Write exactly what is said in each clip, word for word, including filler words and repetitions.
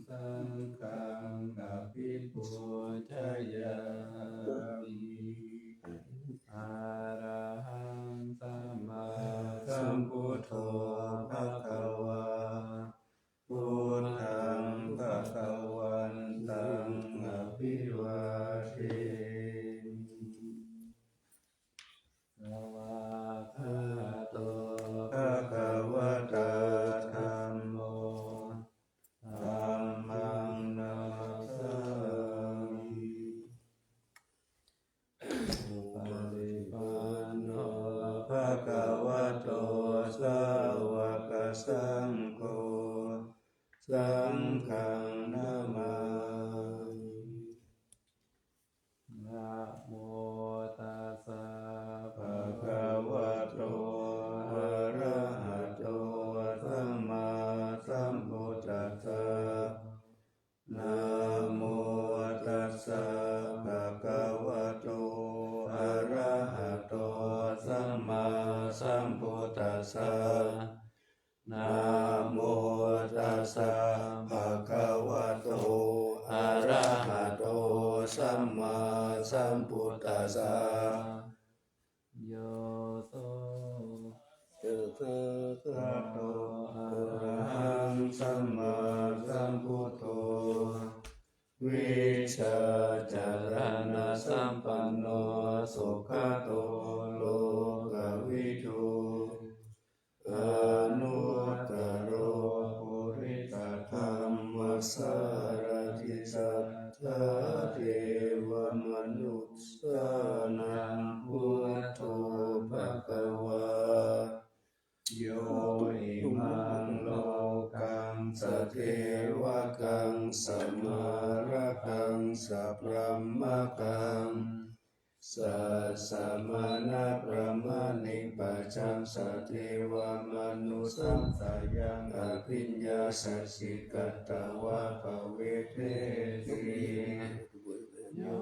Saṅghaṃ abhipūjayāmi. Arahaṃ sammāsambuddho bhagavā. Buddhaṃ bhagavantaṃ abhivādemi. Svākkhāto bhagavatā dhammo. Dhammaṃ namassāmi. Supaṭipanno bhagavato sāvakasaṅgho. Saṅghaṃ namāmi. Namo tassa bhagavato arahato sammāsambuddhassa. Namo tassa bhagavato arahato sammāsambuddhassa. Namo tassa bhagavato arahato sammāsambuddhassa. Yo so bhagavato arahaṃ sammāsambuddho vijjācaraṇasampanno sugato lokavidū anuttaro purisadammasārathi satthā devamanussānaṃ buddho bhagavā. Yo imaṃ lokaṃ sadevakaṃ samārakaṃ sabrahmakaṃ sassamaṇabrāhmaṇikpajaṃ sadevamanussānaṃ sayaṃ abhiññāya siddhigatavā bhavishyati. Yo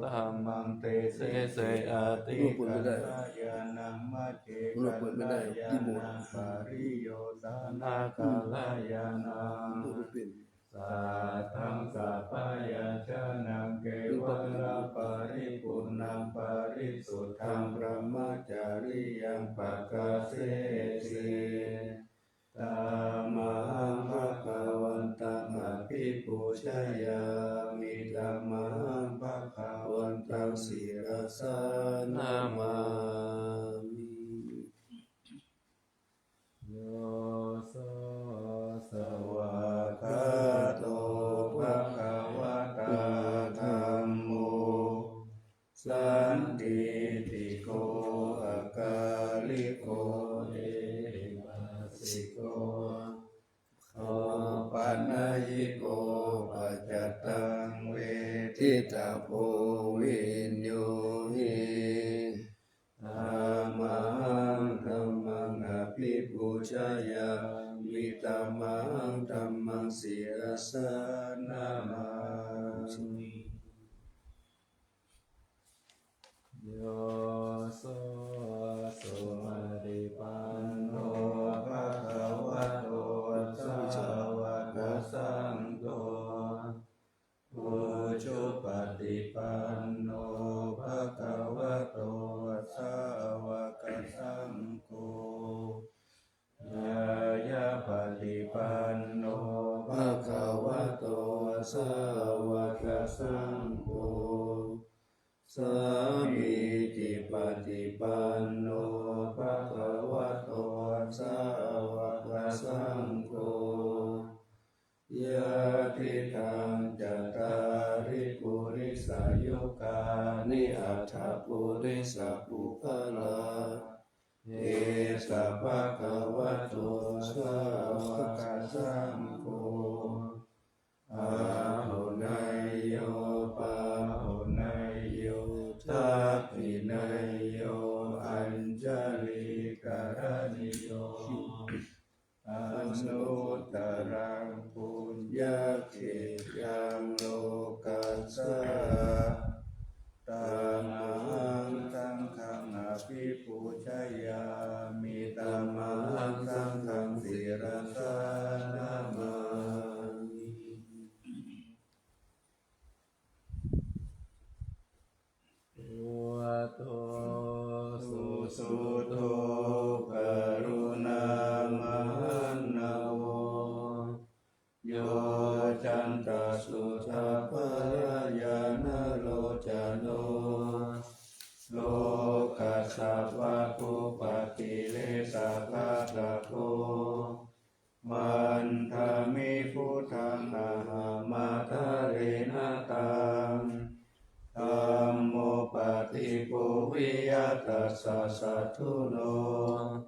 dhammaṃ desese ādi kalyāṇaṃ majjhe kalyāṇaṃ pariyosāna kalyāṇaṃ satthaṃ sabbapāṇinaṃ kevalaparipuṇṇaṃ parisuddhaṃ brahmacariyaṃ pakāseti. Tamahaṃ bhagavantaṃ abhipūjayāmi. Tamahaṃ bhagavantaṃ sirasā namāmi. Yo so svākkhāto bhagavatā dhammo sandiṭṭhiko akāliko ehipassiko opanayiko paccattaṃ veditabbo viññūhi. Tamahaṃ dhammaṃ abhipūjayāmi. Tamahaṃ dhammaṃ sirasā namāmi. Yo so supaṭipanno bhagavato sāvakasaṅgho, ujupaṭipanno bhagavato sāvakasaṅgho, ñāyapaṭipanno bhagavato sāvakasaṅgho, sāmīcipaṭipanno bhagavato sāvakasaṅgho, yadidaṃ cattāri purisayugāni aṭṭha purisapuggalā, esa bhagavato sāvakasaṅgho, āhuneyyo pāhuneyyo dakkhiṇeyyo añjalikaraṇīyo, anuttaraṃ puññakkhettaṃ lokassāti. Tamahaṃ saṅghaṃ abhipūjayāmi. Tamahaṃ saṅghaṃ sirasā namāmi. Vandāmi buddhaṃ ahamattarena taṃ. Dhammo paṭibbūhiyya tassa satthuno.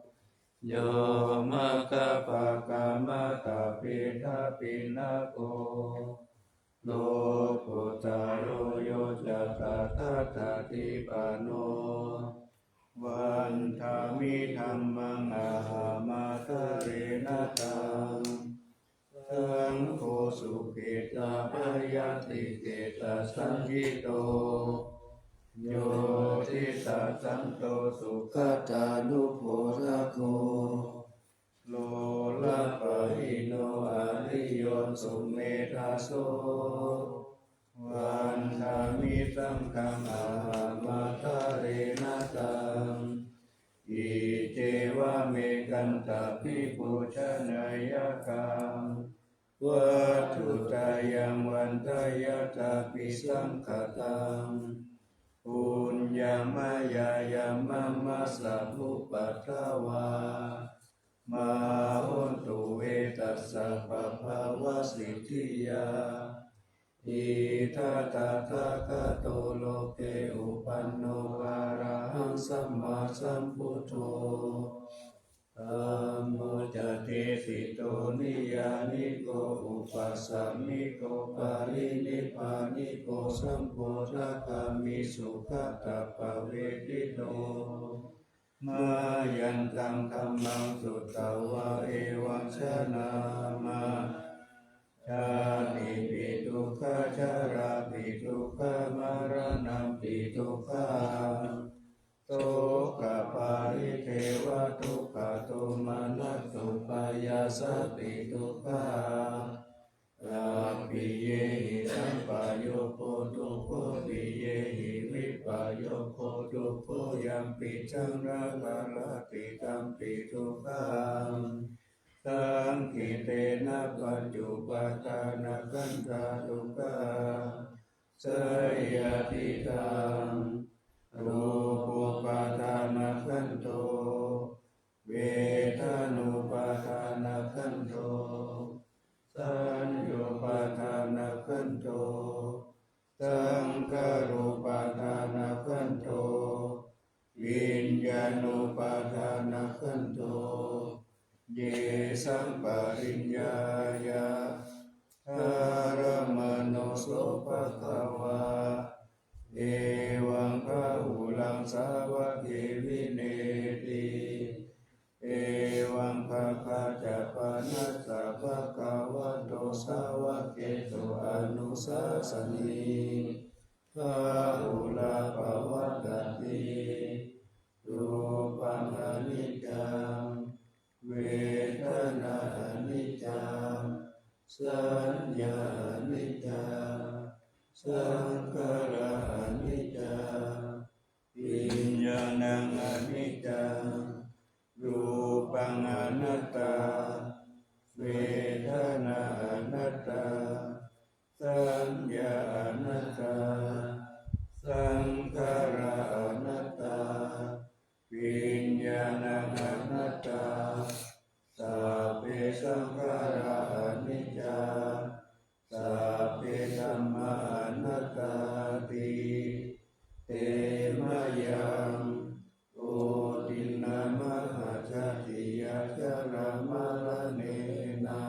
Yo maggapākamatapedapiṇṇako. Lokuttaro yo ca tathāgatipāṇo. Vandāmi dhammaṃ ahamattarena taṃ. Saṅgho sukhetapayatiketasañhito. Yo diṭṭhasanto sugatānubodhako. Lolapahīno ariyo sumedhaso. Vandāmi saṅghaṃ ahamattarena taṃ. Iccevamekantabhipūjaneyakaṃ. Vatthuttayaṃ vandeyyatāpi saṅkhataṃ. Puññamayāya mama sabbupaddavā. Mā hontu ve tassa pāpavasiddhiyā. Idha tathāgato loke uppanno arahaṃ sammāsambuddho. Dhammo ca desito niyyāniko uppasamiko parinibbāniko sambodhagāmi sugatappavedito. Mayantaṃ dhammaṃ sutvā evaṃ janāma. Jātipi dukkhā jarāpi dukkhā maraṇampi dukkhaṃ. Sokaparidevadukkhadomanassupāyāsāpi dukkhā. Appiyehi sampayogo dukkho piyehi vippayogo dukkho yampicchaṃ na karati tampi dukkhaṃ. Saṅkhittena pañcupādānakkhandhā dukkhā. Seyyathīdaṃ. Rūpupādānakkhandho. Vedanupādānakkhandho. Saññupādānakkhandho. Saṅkhārupādānakkhandho. Viññāṇupādānakkhandho. Yesaṃ pariññāya. Dharamāno so bhagavā. Evaṃ bahulaṃ sāvake vinetti. Evaṃ bhagā ca panassa bhagavato sāvakesu anusāsanī. Bahulā pavattati. Rūpaṃ aniccaṃ. Vedanā aniccā. Saññā aniccā. Saṅkhārā aniccā. Viññāṇaṃ aniccaṃ. Rūpaṃ anattā. Vedanā anattā. Saññā anattā. Saṅkhārā anattā. Viññāṇaṃ anattā. Sabbe saṅkhārā aniccā. Sabbe dhammā anattāti. Te mayaṃ. Otiṇṇā mahācatiya jalamaḷaṇena.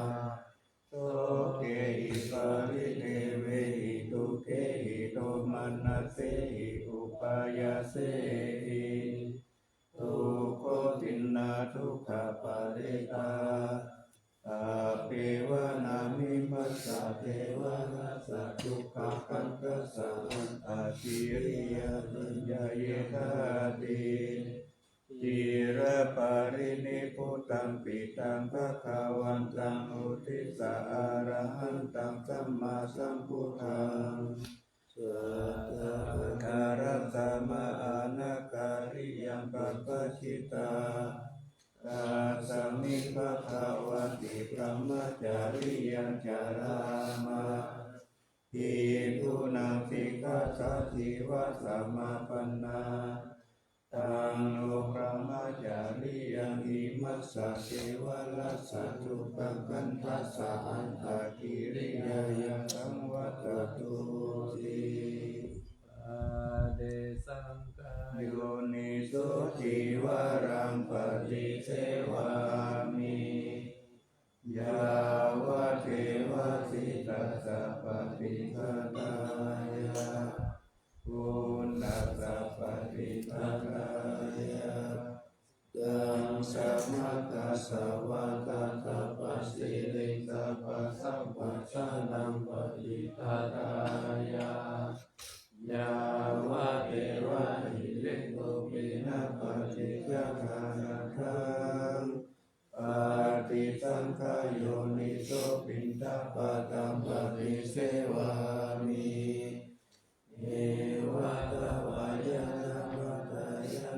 Sokehi paridevehi dukkhehi domanassehi upāyāsehi. Dukkhotiṇṇā dukkhaparittā. Sabbe vāna mimaṃ sā devanassa dukkhakandhassa antakiriyamaññāyedhāti. Ciraparinibbutampi taṃ bhagavantaṃ uddissa arahantaṃ sammāsambuddhaṃ. Satta aṭṭhārasa mahānagarīyaṃ pabbajitā. Tasmiṃ bhagavati brahmacariyaṃ carāma. Bhikkhūnaṃ sikkhāsājīvasamāpannā. taṃ no brahmacariyaṃ imassa kevalassa dukkhakkhandhassa antagiriya saṃvattatūti. Paṭisaṅkhā yoniso cīvaraṃ paṭisevāmi, yāvadeva sītassa paṭighātāya, uṇhassa paṭighātāya, daṃsamakasavātātapasiriṃsapasamphassānaṃ paṭighātāya, yāvadeva hirikopinapaṭighātanatthaṃ paṭisaṅkhā yoniso piṇḍapātaṃ paṭisevāmi, neva davāya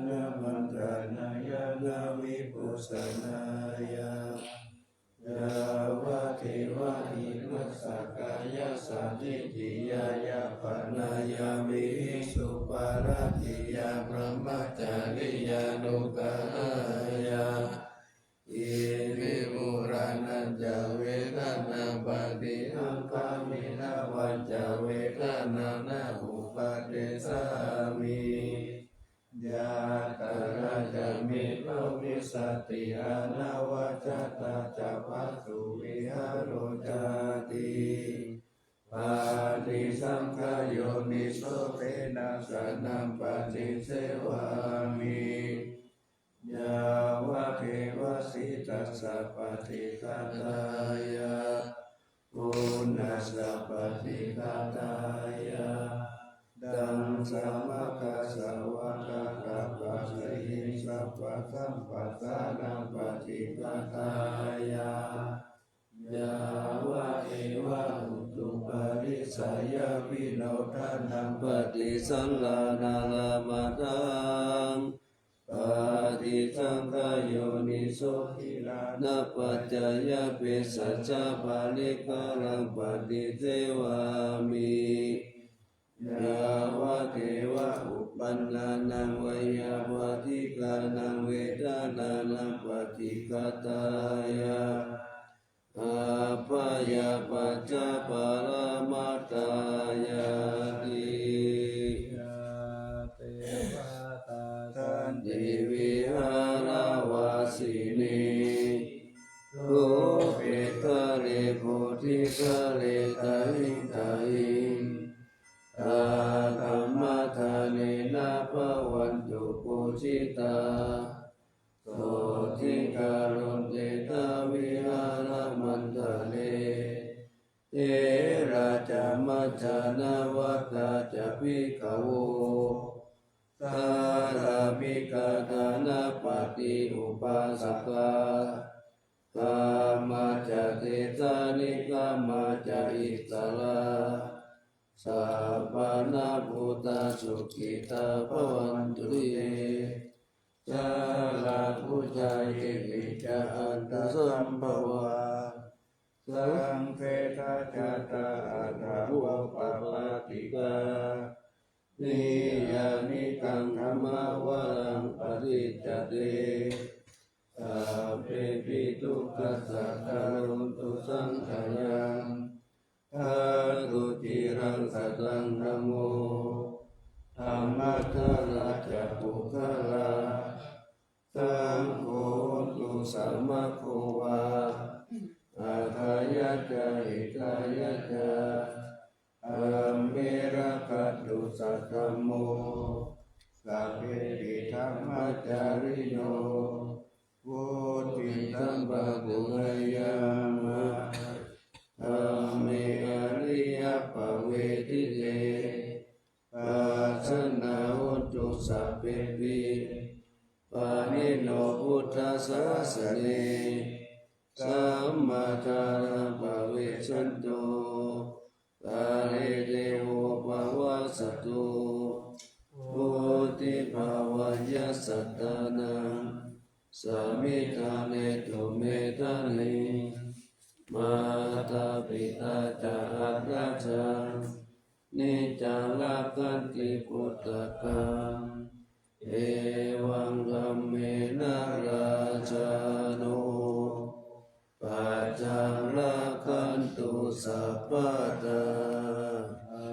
na madānāya na vibhūsanāya, yāvadeva imassa kāyassa ṭhitiyā yāpanāya vihiṃsuparatiyā brahmacariyānuggahāya, imimuraṇañca vedanaṃ paṭihaṅkhāmi navañca vedanaṃ na uppādessāmi, yātrā ca me bhavissati anavajjatā ca phāsuvihāro cāti. Paṭisaṅkhā yoniso senāsanaṃ paṭisevāmi, yāvadeva sītassa paṭighātāya, uṇhassa paṭighātāya, daṃsamakasavātātapasiriṃsapasamphassānaṃ paṭighātāya, yāvadeva utuparissayavinodanaṃ paṭisallānārāmatthaṃ paṭisaṅkhā yoniso gilānapaccayabhesajjaparikkhāraṃ paṭisevāmi, yāvadeva uppannānaṃ veyyābādhikānaṃ vedanānaṃ paṭighātāya, abyāpajjhaparamatāyāti. Yā devatā santi vihāravāsinī, thūpe ghare bodhighare tahiṃ tahiṃ, tā dhammadānena bhavantu pūjitā, sotthiṃ karontedha vihāramaṇḍale. Therā ca majjhā navakā ca bhikkhavo, sārāmikā dānapatī upāsakā, gāmā ca desā nigamā ca issarā, sappāṇabhūtā sukhitā bhavantu te. Jalābujā iminā ca aṇḍasambhavā, saṃsedajātā athavopapātikā, niyyānikaṃ dhammavaraṃ paṭicca te, sabbepi dukkhassa karontu saṅkhayaṃ. Ṭhātu ciraṃ sataṃ dhammo, dhammaddharā ca puggalā, saṅgho hotu samaggo va, atthāya ca hitāya ca. Amhe rakkhatu saddhammo, sabbepi dhammacārino, vuḍḍhiṃ sampāpuṇeyyāma, dhamme ariyappavedite. Pasannā hontu sabbepi, pāṇino buddhasāsane, sammā dhāraṃ pavecchanto, kāle devo pavassatu. Vuḍḍhibhāvāya sattānaṃ, samiddhaṃ netu medaniṃ. Mātā pitā ca atrajaṃ, niccaṃ rakkhanti puttakaṃ, Evaṃ dhammena rājāno pajaṃ rakkhantu sabbadā.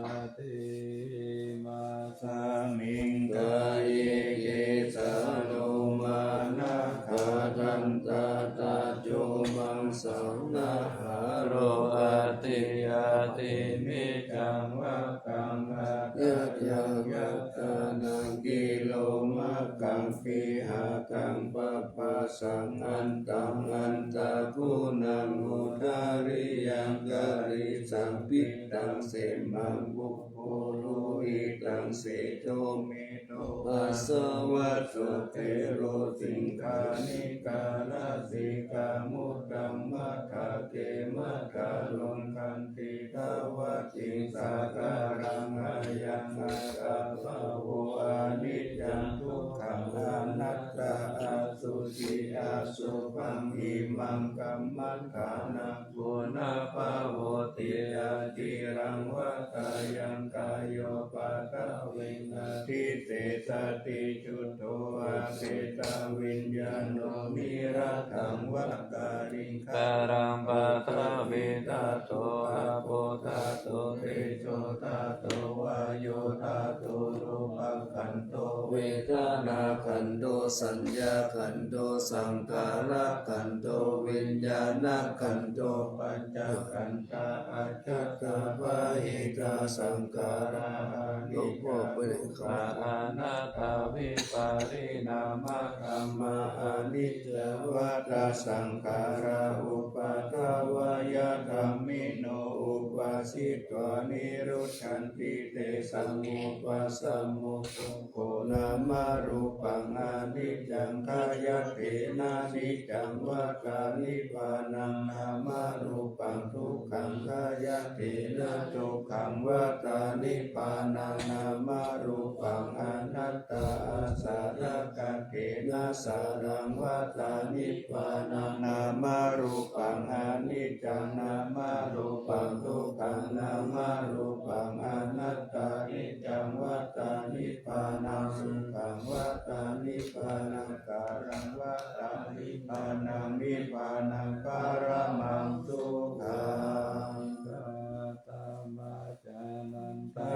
Atthi imasmiṃ kāye kecā lomā nakhā dantā taco maṃ saṃ nahārū atthi hati micaṃ vakkaṃ hadayaṃ yakkhānaṃ kilomakhaṃ pihakaṃ papphāsaṃ antaṃ antaguṇaṃ udariyaṃ karīsaṃ pittaṃ semhaṃ pubbu lohitaṃ sedo medo asavaso thero siṅghāṇikā lasikamuddamadhā khemathāruṃ khantīdavacīṃ sādaraṃ ayaṃ attā bhavo aniccaṃ dukkhaṃ anattā asuciṃ asubhaṃ imaṃ kammaṭṭhānaṃ punabbhavoti aciraṃ vatayaṃ kāyo paṭhaviṃ adhisessati chuddho acetaviññāṇo niratthaṃ vata liṅgaraṃ paṭhavīdhātu āpodhātu tejodhātu vāyodhātu rūpakkhandho vedanākkhandho saññākkhandho saṅkhārakkhandho viññāṇakkhandho pañcakkhandhā ajjhattā bahiddhā saṅkhārā aniccā dukkkhā anattā vipariṇāmadhammā aniccā vata saṅkhārā uppādavayadhammino uppajjitvā nirujjhanti tesaṃ vūpasamo dukkho nāmarūpaṃ aniccaṃ khayatthenāniccaṃ vata nibbānaṃ nāmarūpaṃ dukkhaṃ khayatthe na dukkhaṃ vata nibbānaṃ nāmarūpaṃ anattā asarakkhatthe na saraṃ vata nibbānaṃ nāmarūpaṃ aniccaṃ nāmarūpaṃ dukkhaṃ nāmarūpaṃ anattā niccaṃ vata nibbānaṃ sukhaṃ vata nibbānaṃ saraṃ vata nibbānaṃ nibbānaṃ paramaṃ sukhaṃ. Ānandā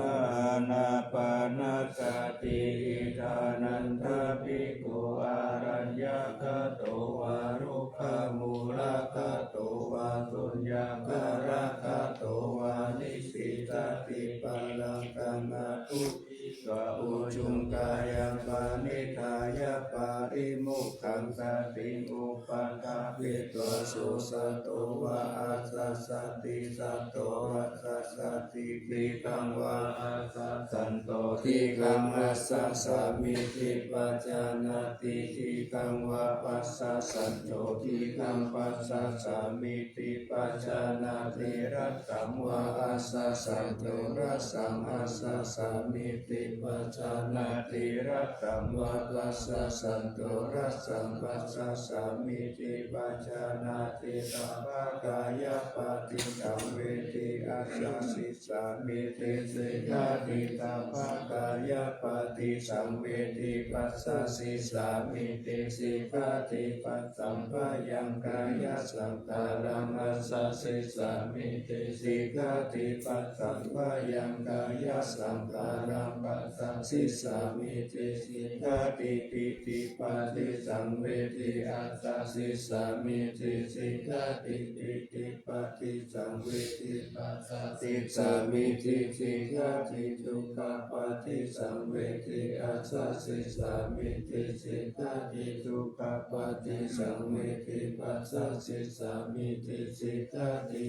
ānāpānasati. Idha nanda bhikkhu araññagato vā rukkhamūlagato vā suññāgaragato vā nisissati. Pallaṅkaṃ adhu ṭṭhitvā ujuṃ kāyaṃ paṇidhāya paṭimukhtaṃ satiṃ upaṭṭhapetvā so satto vā asassati. Satto asassati, dīghaṃ vā asassanto dīghaṃ asassāmīti pajānāti, dīghaṃ vā passassanto dīghaṃ passassāmī ti pajānāti, rassaṃ vā asassanto rassaṃ asassāmīti pajānāti, rassaṃ vā passassanto rassaṃ passassāmīti pajānāti. Sabbakāyapaṭisaṃvedi ajjhasissāmīti sikkhāti. Sabbakāyapaṭisaṃvedi passasissāmīti sikkhāti. Passa bhayaṅkāyasaṅkhāraṃ ajjhasissāmīti sikkhāti. Passa bhayaṅkāyasaṅkhāraṃ passasissāmīti sikkhāti. Pītipaṭisaṃvedi ajjhasissāmīti sikkhāti. Pītipaṭisaṃvedi passasissāmīti sikkhāti. Dukkhapaṭisaṃvedi ajjhasissāmīti sikkhāti. Dukkhapaṭisaṃvedi passasissāmīti sikkhāti.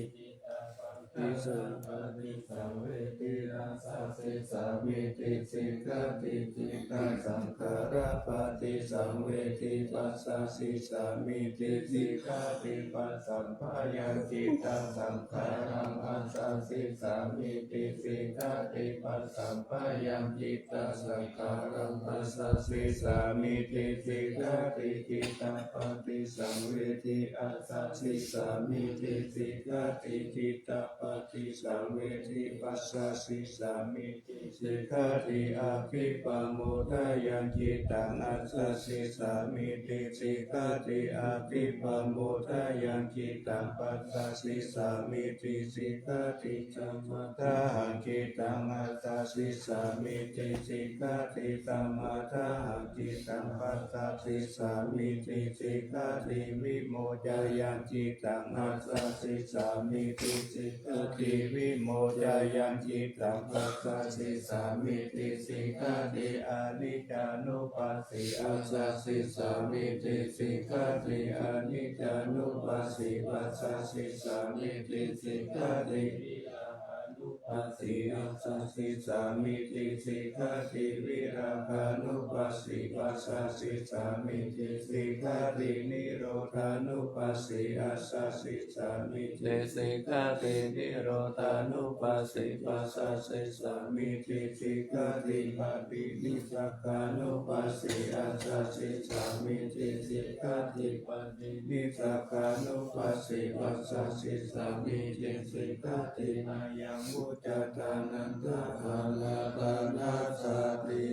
Cittapaṭisaṃvedi ajjhasissāmīti sikkhāti. Cittasaṅkhārapaṭisaṃvedi passasissāmīti sikkhāti. Passa bhayaṃ cittasaṅkhāraṃ ajjha passissāmīti sikkhati. Passamphayaṃ cittasaṅkhāraṃ passasissāmīti sikkhati. Cittapaṭisaṃvedhi assasissāmīti sikkhati. Cittapaṭisaṃvedhi passasissāmīti sikkhati. Abhipamodāya cittaṃ assasissāmīti sikkhati. Abhipamodāya cittaṃ passasissāmīti sikkhati. Samādāhaṃ cittaṃ assasissāmīti sikkhati. Samādāhaṃ cittaṃ passasissāmīti sikkhati. Vimocāya cittaṃ assasissāmīti sikkhati. Vimocāya cittaṃ passasissāmīti sikkhati. Aniccānupassī assasissāmīti sikkhati. Aniccānupassī passasissāmīti sikkhati. Passī assasissāmīti sikkhati. Virāgānupassī passasissāmīti sikkhati. Nirodhānupassī assasissāmīti sikkhati. Nirodhānupassī passasissāmīti sikkhati. Paṭinissagga nupassī assasissāmīti sikkhati. Paṭinissagganupassī passasissāmīti sikkhati. Ayaṃ vuccatā nanda āraddhanāsati.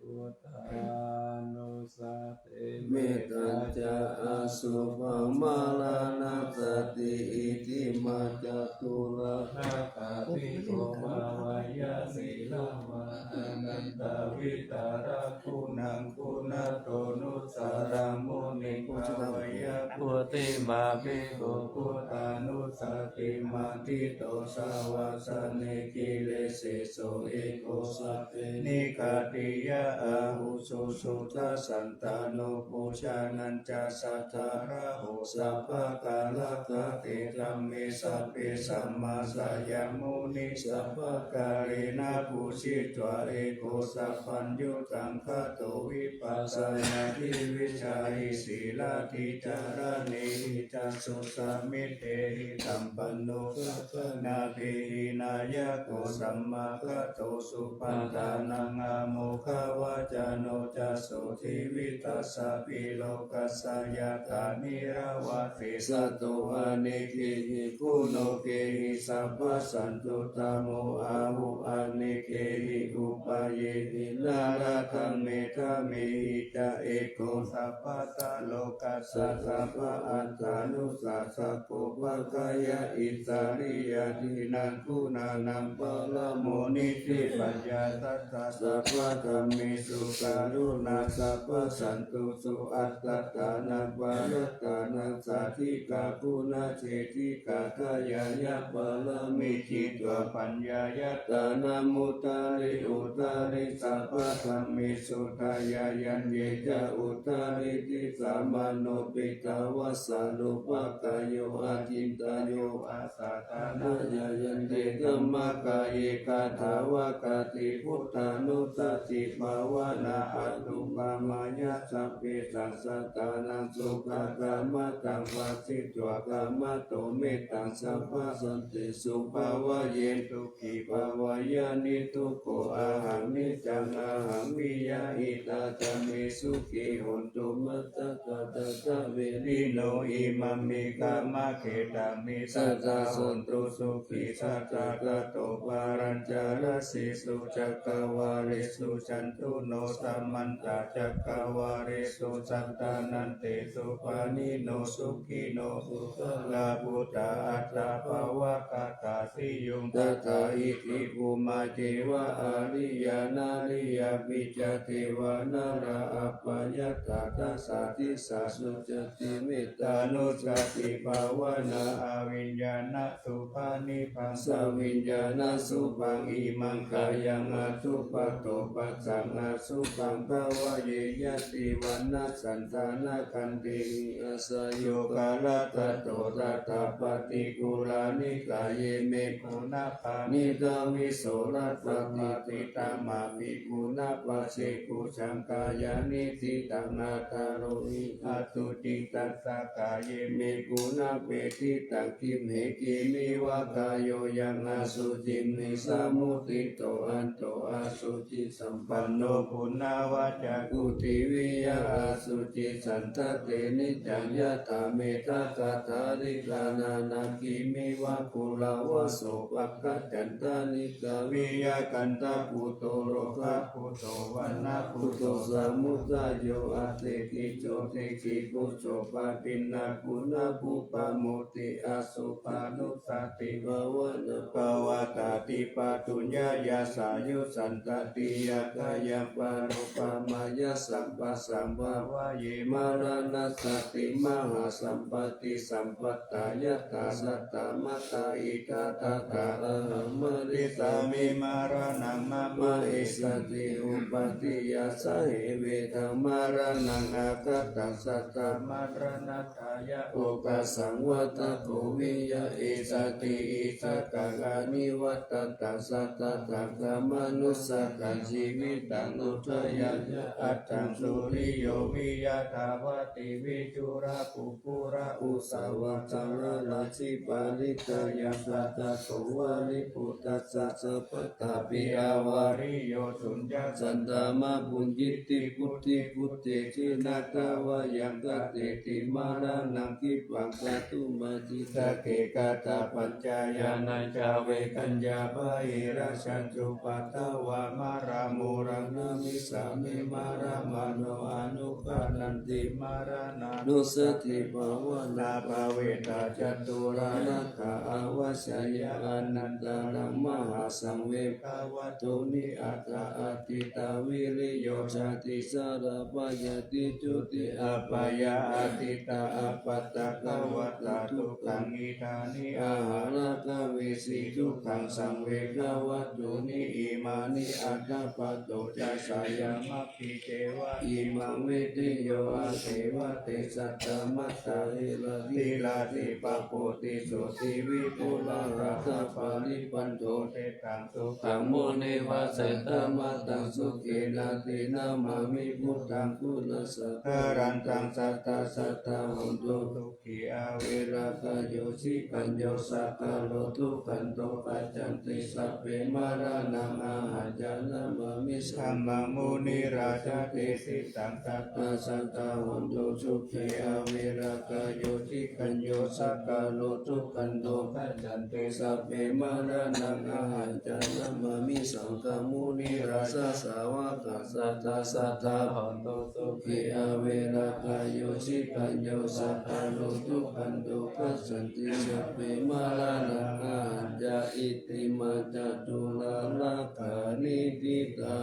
Buddhānussati. Mettañca asubhaṃ maraṇassati. Itimā catulakkhābhiggo bhāveyya sīlavā anantavitarā guṇaguṇato nussaraṃ muniṃ bhāveyya. Buddhimā bhikkhū buddhānussati maṇḍito savāsane giriseso ekosate nikkhatiyā ahuso suddhasantano bojjhaneñca sadā raho sabbakālakkhate dhamme sabbe samāsayamuni sabbakālena pūjitvā ekosabbaṃ yuddhaṃ katvā vipassāya girisikharataṭi caraṇehi ca suddhasīlehi sampanno sabbaññatehi nāyako sammāgato supaṭṭhānaṃ āmokavacano ca sotthiṃ vītasabhī lokassa yathā nīrāvā tesato anekehi guṇokehi sabbasantuttamo ahu anekehi upayehi nālāṭaṃ medhamehi ca eko sabbattha lokassa sabba atthānusassako pākkhāya issariyā dīnaṃ guṇānaṃ paramo nidhi paññāsatta sabbadhammesu karuṇā sabbasantusu attattānaṃ parattānaṃ sādhikā guṇaseṭṭhikā dāyāya pāramī citvā paññāya tāna mudhari udhari sabbadhammesu dāyāya ye ca udhari disā mano piṭṭhāvassa rūpakāyo acintayovā sātānāya yante dhammakāye kathāvakati buddhānussati bhāvanā atthupamayā sabbesaṃ sattānaṃ sukhakammataṃ pharitvā kamato mettaṃ sabbasantesu bhāvaye dukkhi bhāvayya niddukkho ahaṃ niccaṃ ahaṃ piyā hitatā me sukhī hontu mattā kattā ca verino imamhi kamakkhemhi sadā hontu sukhī sadā. Tato pālañca lasīsu cakkavāḷesu cāturu no samantā cakkavāḷesu sattanantesu pāṇino sukhino puggalā buddhā aṭṭha pavattā sīyuṃ tathā iti bhummā ceva ariyā nariyā pi ca devā nalā apayattā dasā disā sucati mettānussati bhāvanā abhiññāṇasu panidaṃ saviññāṇasubhaṃ imaṃ kāyaṃ adubbhato passaṃ asubhaṃ bhāvaye yadivaṃ nassantāna khantehi asayokarattato tathā paṭikūlā nikāye me guṇapāṇino visorasapātitamāpi guṇapajjhiku saṅkhayaṃ niṭṭhitaṃ attaro hi asuciṃ. Tassa kāye me guṇapetiṭṭhaṃ kimhi kimiva kāyo yaṃ asuciṃ hi samuṭṭhito anto asuci sampanno guṇavacako tiviya asuci santaṭṭhe niccaṃ yathā mettakatha likkhanānaṃ kimiva kulavā sopāga cantalikkhaviya kaṇṭakubhūto rogākubhūto vaṇṇakubhūto samudayo attiṭṭhito ditthhikubujjho pāpiṇḍaguṇabhū pamod ti asubhādussati bhāvanābhāvatā ti pātuññāya sāyusantatiya khayaṃ parūpamāya sabbasambhāvaye maraṇassāti mahāsampattisampattāyatthā sattamattā itthattatthā ahaṃ marissāmi maraṇaṃ mama essati. Upādiyā sahe vedhaṃ maraṇaṃ aggathā sattamaraṇa ṭṭhāya okāsaṃ vata kho viya essati. Issakaṃ anivattatā sattadhammamanussakaṃ jīvitaṃ udayāya aṭṭhaṃsu riyo viya thā pātivi chūḷakukkura usavā caṇḍarajjhi parittayaṃ satta kho vāripūtassa sabbadhāpi avariyo suññā santā mā bhuñjīti. Buddhe buddhe jinatā vā yaṃ kataṭṭheti maraṇaṃ khippaṃ kātumatthi. Sagge kāthā pañca yānañca vedañca pahīnajā cupaddavā maramūlaṃ namissāmi. Māramanto anuggānanti maraṇānussatibhāvanā pāvetā catulālākā āvajjeyya. Anantarā mahāsaṃve dhāvatūni aṭṭha. Āditā viriyo jāti jarābhayā ti jotī abyāpajjhā. Āditā āpattakavasā dukkhā niddhāni ahārā kavisi dukkhaṃ saṃve dhāvatūni imāni. Athāpattho ca sayamaggi ceva imaṃ viññūhi asīva te satta mattā hirāti. Hirāti pāpūti sotthi vipulā ātā paripūto. Etaṃ sukhaṃ munivaravacanaṃ sukhiṃ attānaṃ namāmi buddhaṃ. Guṇasaṅgharantaṃ satthā satthā hontu sukhī averā kāyo cikañño saṅkaro dukkhanto gacchanti. Sabbe maraṇaṃ ahañca namāmi saṅghaṃ munirājadesitaṃ. Satthā satthā hontu sukhī averā kāyo cikañño saṅkaro dukkhanto gacchanti. Sabbe maraṇaṃ ahañca namāmi saṅghaṃ munirājasāvakaṃ. Satthā satthā hontu sukhī averā kāyo cikañño saṅkaro dukkhanto gacchanti. Sabbe maraṇaṃ ahañca. Itthimaṃ catulālākanītitā.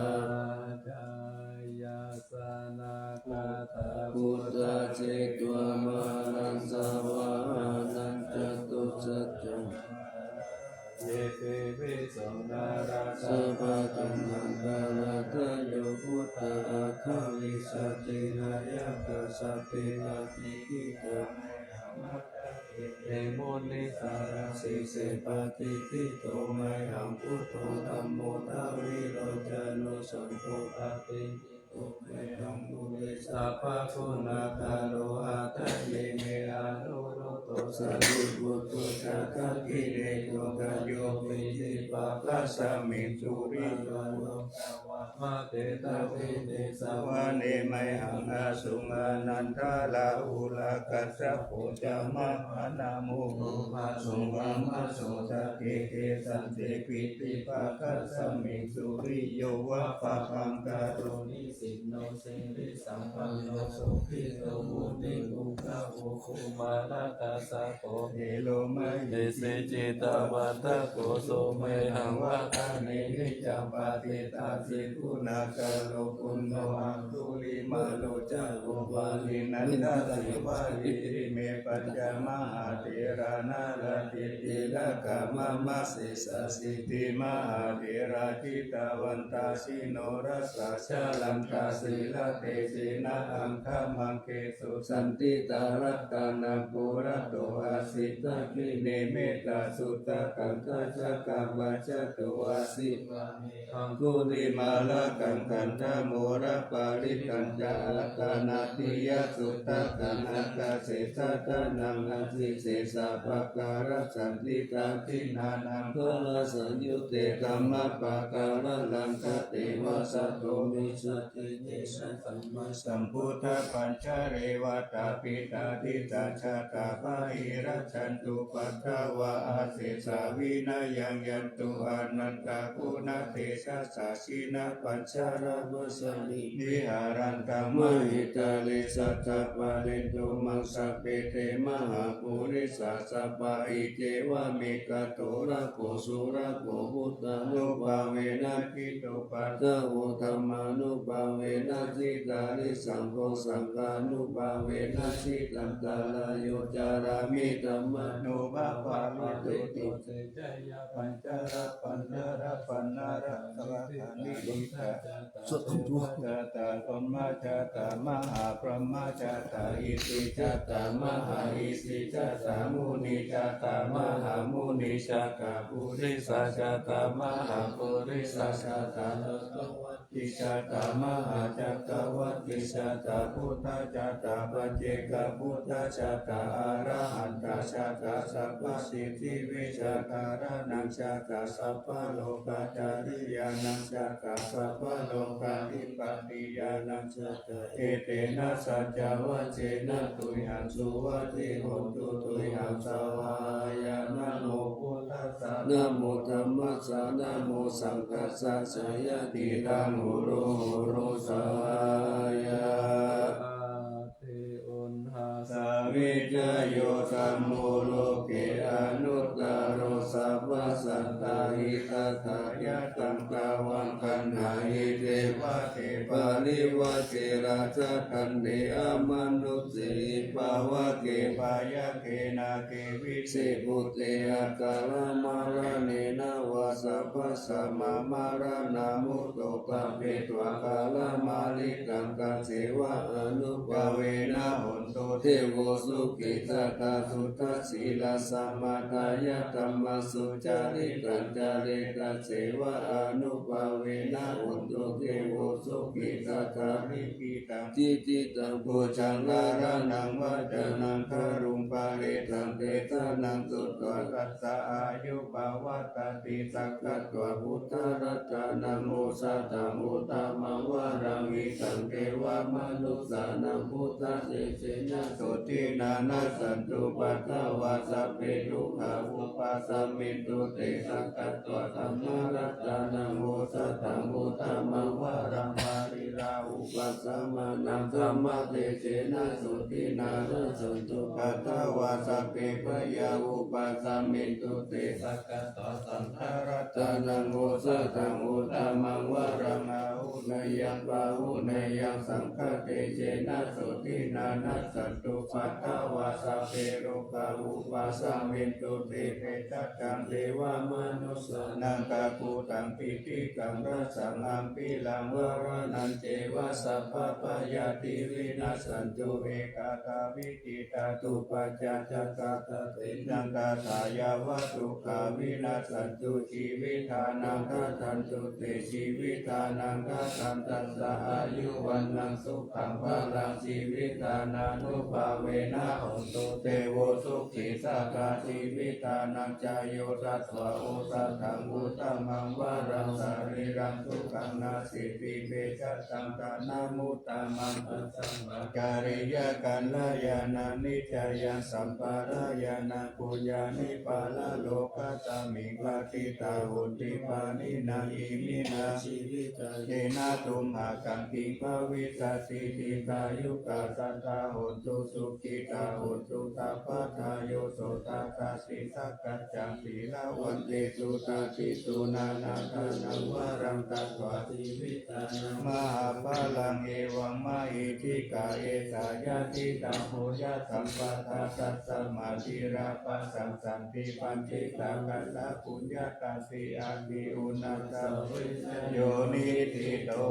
Jayāsanākatā buddhā jetvā māraṃ savāhanaṃ catusaccāsabhaṃ ye piviṃsu narāsabhā. Taṇhaṅkarādayo buddhā aṭṭhavīsati nāyakā sabbe patiṭṭhitā mayhaṃ matthake te munissarā. Sīse patiṭṭhito mayhaṃ buddho dhammo dvilocano saṅgho patiṭṭhito mayhaṃ ure sabbaguṇākaro. Hadaye me anuruddho sāriputto ca dakkhiṇe koṇḍañño piṭṭhibhāgasmiṃ suriyo va vāmasotthi. Dasete savane mayhaṃ āsuṃ ānandarāhulā kassapo ca mahānāmo ubhāsuṃ vāmasotake. Kesante piṭṭhibhāgasmiṃ suriyo va pabhaṅkaro nisinno sirisampanno sobhito munipuṅgavo. Kumārakassapo thero mahesī cittavādako so me Taṃ vadane niccaṃ patiṭṭhāsi guṇākaro. Puṇṇo aṅgulimālo ca upālī nandasīvalī, ime pañca mahātherā nāḷāgiriṃ tilakā mama. Sesāsīti mahātherā jitavantā jinorasā, jalantā sīlatejena aṅgamaṅgesu saṇṭhitā. Ratanaṃ purato āsi dakkhiṇe mettasuttakaṃ, dhajaggaṃ pacchato āsi vāme aṅgulimālakaṃ. Khandhamoraparittañca āṭānāṭiyasuttakaṃ, ākāse chadanaṃ āsi sesā pākārasaṇṭhitā. Dakkhiṇānaṃ dharasaṃyutte dhammappakāraṇaṃ, tatheva satthu me sacce esa sammāsambuddhapañjare. Vātapittādisañjātā bāhirajjhattupaddavā, asesā vinayaṃ yantu anantaguṇatejasā. Jinapañjaramajjhamhi viharantaṃ mahītale, satta pārentu mā sabbe te mahāpurisāsabhā. Iccevamekato rāgo surakkho, buddhānubhāvena jitupaddavo, dhammānubhāvena jitārisaṅgho, saṅghānubhāvena jitantarāyo, carāmi dhammānubhāvapālito. Te jaya pañcarapañcarapaṇṇaratarāgaṇi. Buddhajātā devajātā brahmajātā mahābrahmajātā, isijātā mahāisijātā, munijātā mahāmunijātā, purisajātā mahāpurisajātā, cakkavātijātā mahācakkavātijātā, buddhajātā paccekabuddhajātā, arahantajātā sabbasiddhivijjādharaṇaṃ jātā, sabbalokācariyānaṃ jātā, sabbalokādhipatiñāṇaṃ jātā. Etena saccavajjena tuyhaṃ suvatthi hotu, tuyhaṃ svāhāya. Namo buddhassa, namo dhammassa, namo saṅghassa, jayasiddhaṃ hotu, hotu svāhāya. Āti uṇhassa vijayo dhammo loke anuttaro, sabbasattahitatthāya, taṃ tvaṃ gaṇhāhi devate parivajje. Rājadaṇḍe amanusse hi pavagge, byagghe nāge viseṃ bhūte, akamāraṇena vā sabbasmā maraṇā mutto bhavetvā. Kalamālittaṃ tasseva ānubhāvena hotu devo sukhī sadā. Suddhasīlaṃ samādāya dhammaṃ sucaritaṃ care, tasseva ānubhāvena hotu devo sukhī sadā. Likkhitaṃ cintitaṃ pūjaṃ dhāraṇaṃ vācanaṃ garuṃ parittaṃ desanaṃ sutvā, tassa āyu pavaḍḍhatīti. Sakkatvā buddharatanaṃ osathaṃ uttamaṃ varaṃ, hitaṃ devamanussānaṃ buddhatejena sotthinā, nassantupaddavā sabbe dukkhā vūpasamentu te. Sakkatvā dhammaratanaṃ osathaṃ uttamaṃ varaṃ, pariḷāhūpasamanaṃ dhammatejena sotthinā, nassantupaddavā sabbe bhayā vūpasamentu te. Sakkatvā saṅgharatanaṃ osathaṃ uttamaṃ varaṃ, āhuneyyaṃ pāhuneyyaṃ saṅghatejena sotthinā, nassantupaddavā sabbe rogā vūpasamentu te. Veggicchaṃ devamanussānaṃ kakutthaṃ piṭikaṃ rasaṃ, ampilaṃ varaṇañceva sabbabhayāti vinassantu. Ekadā vijitā dubbajā ca satta desaṃ, tadā yāva dukkhā vinassantu jīvitānaṃ. Dadantu te jīvitānaṃ dadaṃ tassa āyu vaṇṇaṃ sukhaṃ balaṃ, jīvitānānubhāvena hotu devo sukhī sadā. Jīvitānañcāyū datvā osathaṃ uttamaṃ varaṃ, sarīraṃ sukhaṃ nāsīti vecafhayaṃ maraṇamuttamaṃ. Asaṃhārikā kalyāṇā niccāya sampādāya, na bhūyāni paralokasmiṃ patiṭṭhā Buddhipāṇina iminā jīvitā yena tumhākaṃ kiṃ bhavissati. Dīghāyukā sadā hontu, sukhitā hontu sabbadā. Yo so tathāti sakkaccaṃ sīlavantesu, dadesu nānādānaṃ varaṃ datvā jīvitānaṃ mahapphalaṃ. Evaṃ mahiddhikā, esā yadidaṃ puññasampatā, tasmā sīlabhāsaṃ santi paṇḍitā, kataṃ puññatāti adhi uṇhissavesayo niṭṭhito.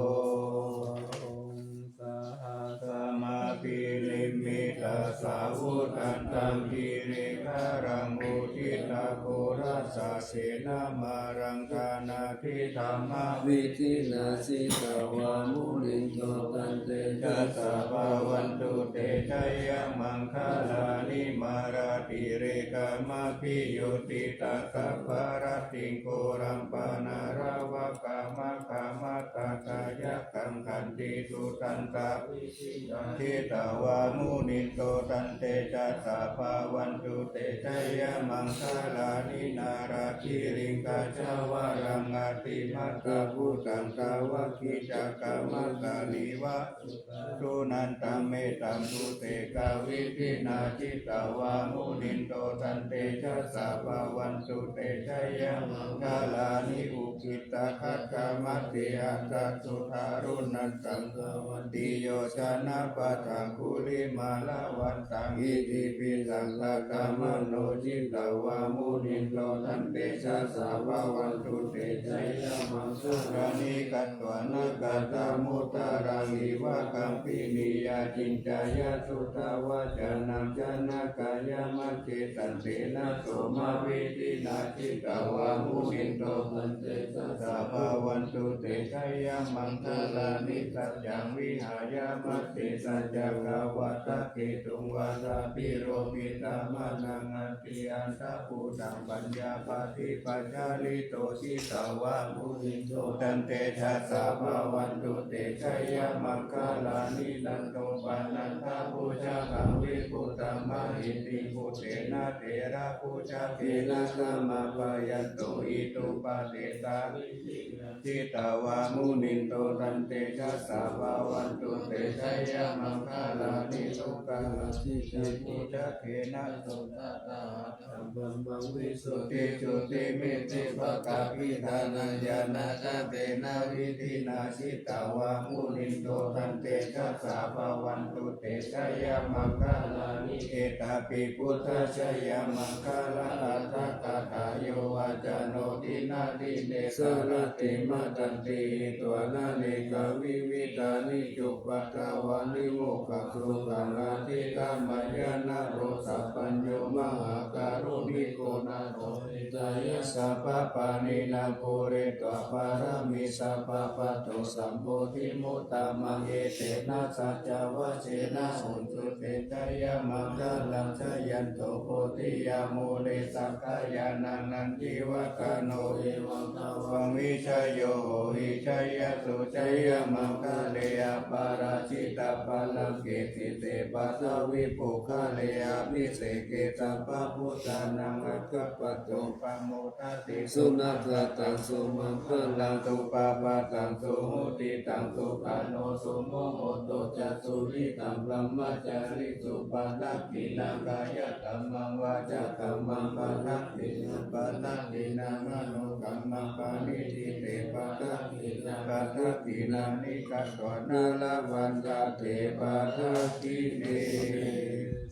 Sahassamabhinimmitasāvudhantaṃ, girigaṅgam uditaghorasasenamāraṃ, dānādidhammavidhinā jitavā munindo, tantejasā bhavatu te jayamaṅgalāni. Mārātirekamabhiyujjhitasabbarattiṃ, ghorampanāḷavakamakkhamathaddhayakkhaṃ, khantīsudantavidhinā jitavā munindo, tantejasā bhavatu te jayamaṅgalāni. Nāḷāgiriṃ gajavaraṃ atimattabhūtaṃ, dāvaggicakkamasanīva sudāruṇantaṃ, mettambusekavidhinā jitavā munindo, tantejasā bhavatu te jayamaṅgalāni. Ukkhittakhaggamatihatthasudāruṇantaṃ, dhāvantiyojanapathaṅgulimālavantaṃ, iddhībhisaṅkhatamano jitavā munindo, tantejasā bhavatu te jayamaṅgalāni. Katvāna kaṭṭhamudaraṃ iva gabbhinīyā, ciñcāya duṭṭhavacanaṃ janakāyamajjhe, santena somavidhinā jitavā munindo, tantejasā bhavatu te jayamaṅgalāni. Saccaṃ vihāya matisaccakavādaketuṃ, vādābhiropitamanaṃ atiandhabhūtaṃ, paññāpadīpajalito jitavā munindo, tantejasā bhavatu te jayamaṅgalāni. Nandopanandabhujagaṃ vibudhaṃ mahiddhiṃ, puttena therabhujagena damāpayanto, iddhūpadesavidhinā jitavā munindo, tantejasā bhavatu te jayamaṅgalāni. Duggāhadiṭṭhibhujagena sudaṭṭhahatthaṃ, brahmaṃ visuddhijutimiddhibakābhidhānaṃ, ñāṇāgadena vidhinā jitavā munindo, tantejasā bhavatu te jayamaṅgalāni. Etāpi buddhajayamaṅgalaaṭṭhagāthā, yo vācano dinadine sarate matandī, hitvānanekavividhāni cupaddavāni, mokkhaṃ sukhaṃ adhigameyya naro sapañño. Mahākāruṇiko nātho hitāya sabbapāṇinaṃ, pūretvā pāramī sabbā patto sambodhimuttamaṃ, etena saccavajjena hotu te jayamaṅgalaṃ. Jayanto bodhiyā mūle sakyānaṃ nandivaḍḍhano, evaṃ tvaṃ vijayo hohi jayassu jayamaṅgale, aparājitapallaṅke sīse paṭhavipokkhare, abhiseke sabbabuddhānaṃ aggappatto pamodati. Sunakkhattaṃ sumaṅgalaṃ supabhātaṃ suhuṭṭhitaṃ, sukhaṇo sumuhutto ca suyiṭṭhaṃ brahmacārisu, padakkhiṇaṃ kāyakammaṃ vācākammaṃ padakkhiṇaṃ, padakkhiṇaṃ manokammaṃ paṇidhī te padakkhiṇā, padakkhiṇāni katvāna labhantatthe padakkhiṇe.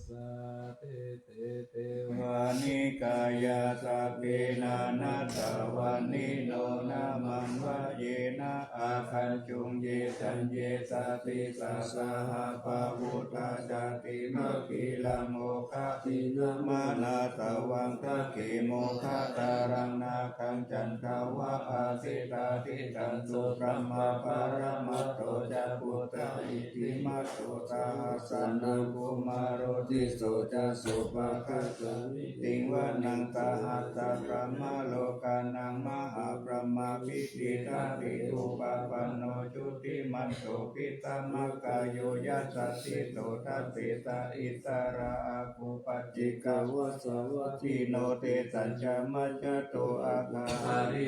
Sādhu. Te devā nikāyā sabbe nānattavaṇṇino, nāmanvayena āgañchuṃ ye caññe sadisā saha. Pavutthajātimakhilaṃ oghatiṇṇamanāsavaṃ, dakkhemoghataraṃ nāgaṃ candaṃva asitātitaṃ, subrahmā paramatto ca puttā iddhimato saha. Sanaṅkumāro tisso ca sopāga samiddhiṃ vanaṃ, sahassabrahmalokānaṃ mahābrahmābhitiṭṭhati. Upapanno jutimanto bhismākāyo yasassi so, dasettha issarā āguṃ paccekavasavattino. Tesañca majjhato āga hariṃ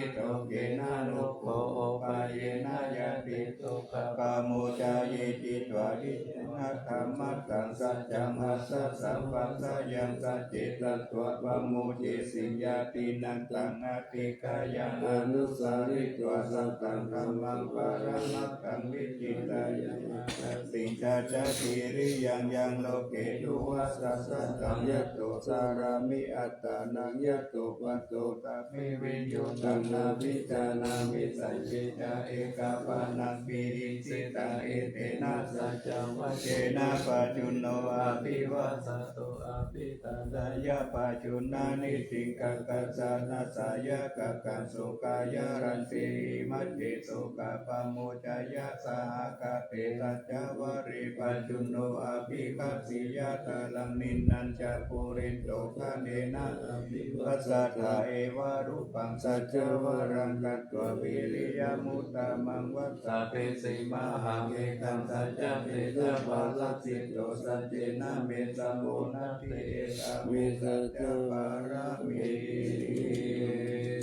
Sītokena nukho opāyena yati sukhaṃ pamuccayī. Citvā diṭṭhaṃ atthaṃ mattaṃ saccaṃ asasaṃ passayaṃ sacce tatvā pamuccesi. Yadi nantaṃ atikkāya anusaritvā sataṃ dhammaṃ paramatthaṃ vichittayamātasiṃ. Tañca kiriyaṃ yaṃ loke duva sasataṃ yato carāmi attānaṃ yato patto tamhi viññū taṃ abhijanāmi. Sacce ca ekapāṇaṃ pīṇi sitaṃ etena saccavajjena pajjunno abhivassato abhiṭhānāya pajjuṇhāni. Tikkakassa na sāyakakkaṃ sukhāya rañcī imañce sukhapamuccaya sahagathe saccavare pajjunno abhikkāsi. Yātrāṃ niṇṇañca purindo gānena abhivassato evarūpaṃ saccavaraṃ katvā viriyamuttamaṃ vata pesi mahābhetaṃ saccaṃ tejapālāsito. Saccena me samo natthi etā me saccapāramī.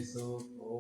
Sukho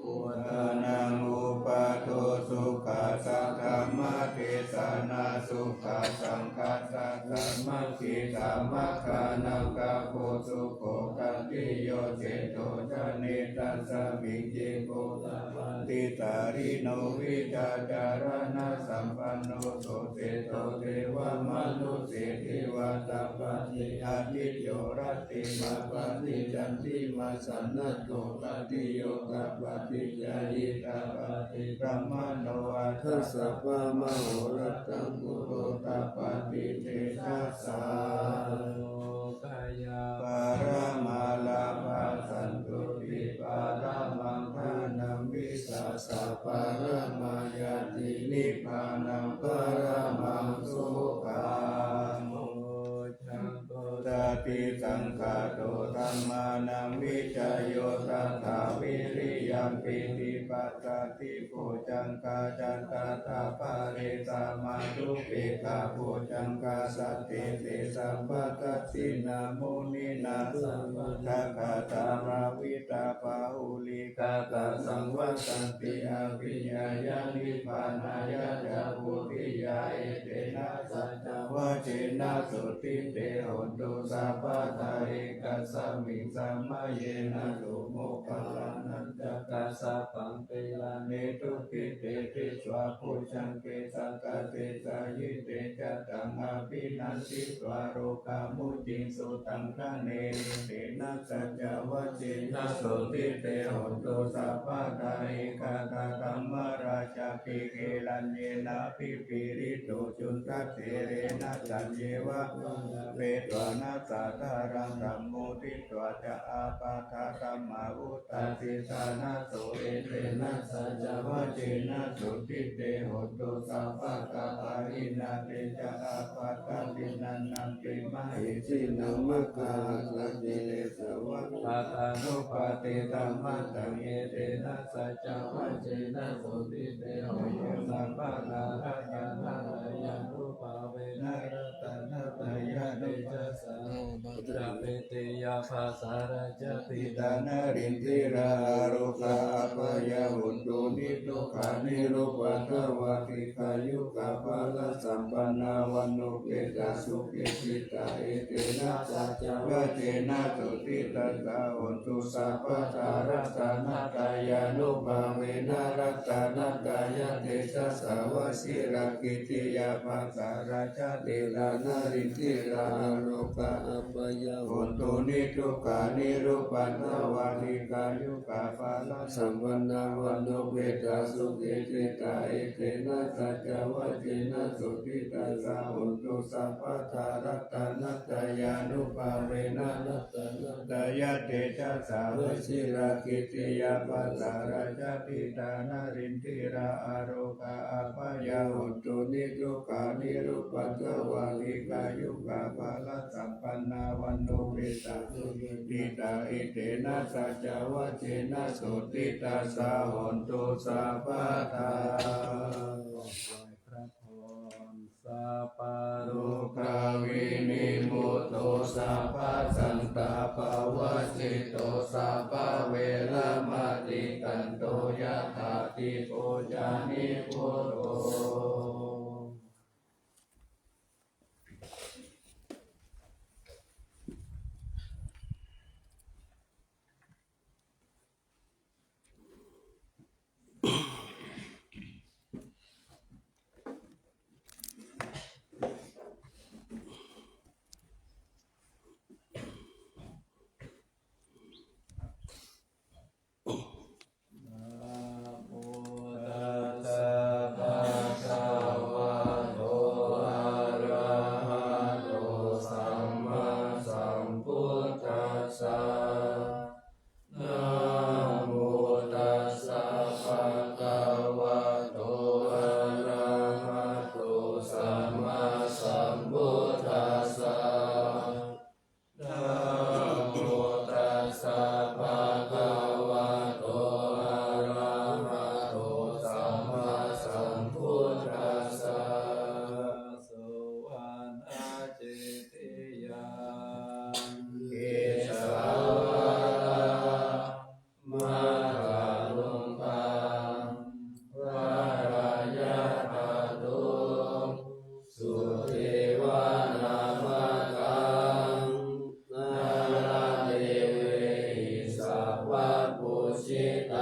buddhānaṃ uppādo sukhā saddhammadesanā sukhā saṅghassa sāmaggī samaggānaṃ gāmo sukho khattiyo seṭṭho janetāṃ sāmī ciko tapati sallino vijjācaraṇasampanno so seṭṭho devamanusse ceva tapati ādicco rattimābhāti candimā sannaddho khattiyo tapati jhāyī tapati brāhmaṇo atha sabbamahorattaṃ buddho tapati tejasā. Lokayā paramā lābhā santuṭṭhī pā paramaṃ dhanaṃ vissāsaparamā ñāti nibbānaṃ paramaṃ sukhaṃ. Bojjhaṅgo satisaṅkhāto dhammānaṃ vicayo tathā viriyampīti passaddhi bojjhaṅgā ca tathāpare samādhupekkhabojjhaṅgā sattete sabbadassinā muninā sammadakkhātā bhāvitā bahulīkatā saṃvattanti abhiññāya nibbānāya ca bodhiyā. Etena saccavajjena sotthi te hotu sabbadā. Ekasmiṃ samaye nātho moggallānañca kassapaṃ gilāne dukkhite disvā bojjhaṅge satta desayi te ca taṃ abhinanditvā rogā mucciṃsu taṅkhaṇe. Etena saccavajjena sotthi te hotu sabbadā. Ekadā dhammarājāpi gelaññenābhipīḷito cundattherena taññeva bhaṇāpetvāna sādaraṃ sammoditvā ca ābādhā tamhā vuṭṭhāsi ṭhānaso. Etena saccavajjena sotthi te hotu sabbadā. Pahīnā te ca ābādhā tiṇṇannampi mahesinaṃ maggāhatakilesavātānubhāti dhammattaṃ. Etena saccavajjena sotthi te hotu sabbadā. Ratanattayānubhāvena ratanattayā tejasā hotu sabbadā. Pūjapāni ābhāsā rājapītanarindiyā arogā abyāpajjhā hontu niddukkā nirupajjā dīghāyukā balasampannā vaṇṇopetasukhittā. Etena saccavajjena sotthi tathā hotu sabbadā. Ratanattayānubhāvena ratanattayā tejasā vajirakkhittiyā ābhāsā rājapītanarindiyā arogā abyāpajjhā hontu niddukkā nirupajjā dīghāyukā balasampannā vaṇṇopetasukhittā. Etena saccavajjena sotthi tathā hotu sabbadā. Ratanattayānubhāvena ratanattayā tejasā vajirakkhittiyā ābhāsā rājapītanarindiyā arogā abyāpajjhā hontu niddukkā nirupajjā dīghāyukā balasampannā vaṇṇopetasukhittā. Etena saccavajjena sotthi tathā hotu sabbadā. ไหว้พระพร Sabbarogavinimutto sabbasantāpavajjito sabbaveramatikkanto yathādīpo ca nibbuto. Namo tassa bhagavato arahato sammāsambuddhassa. Namo tassa bhagavato arahato sammāsambuddhassa. Namo tassa bhagavato arahato sammāsambuddhassa. Suvaṇṇacittiyaṃ kesavā matthaluṅgaṃ varayapattuṃ suddhivānamakaṃ nānadevehi satvapūjitaṃ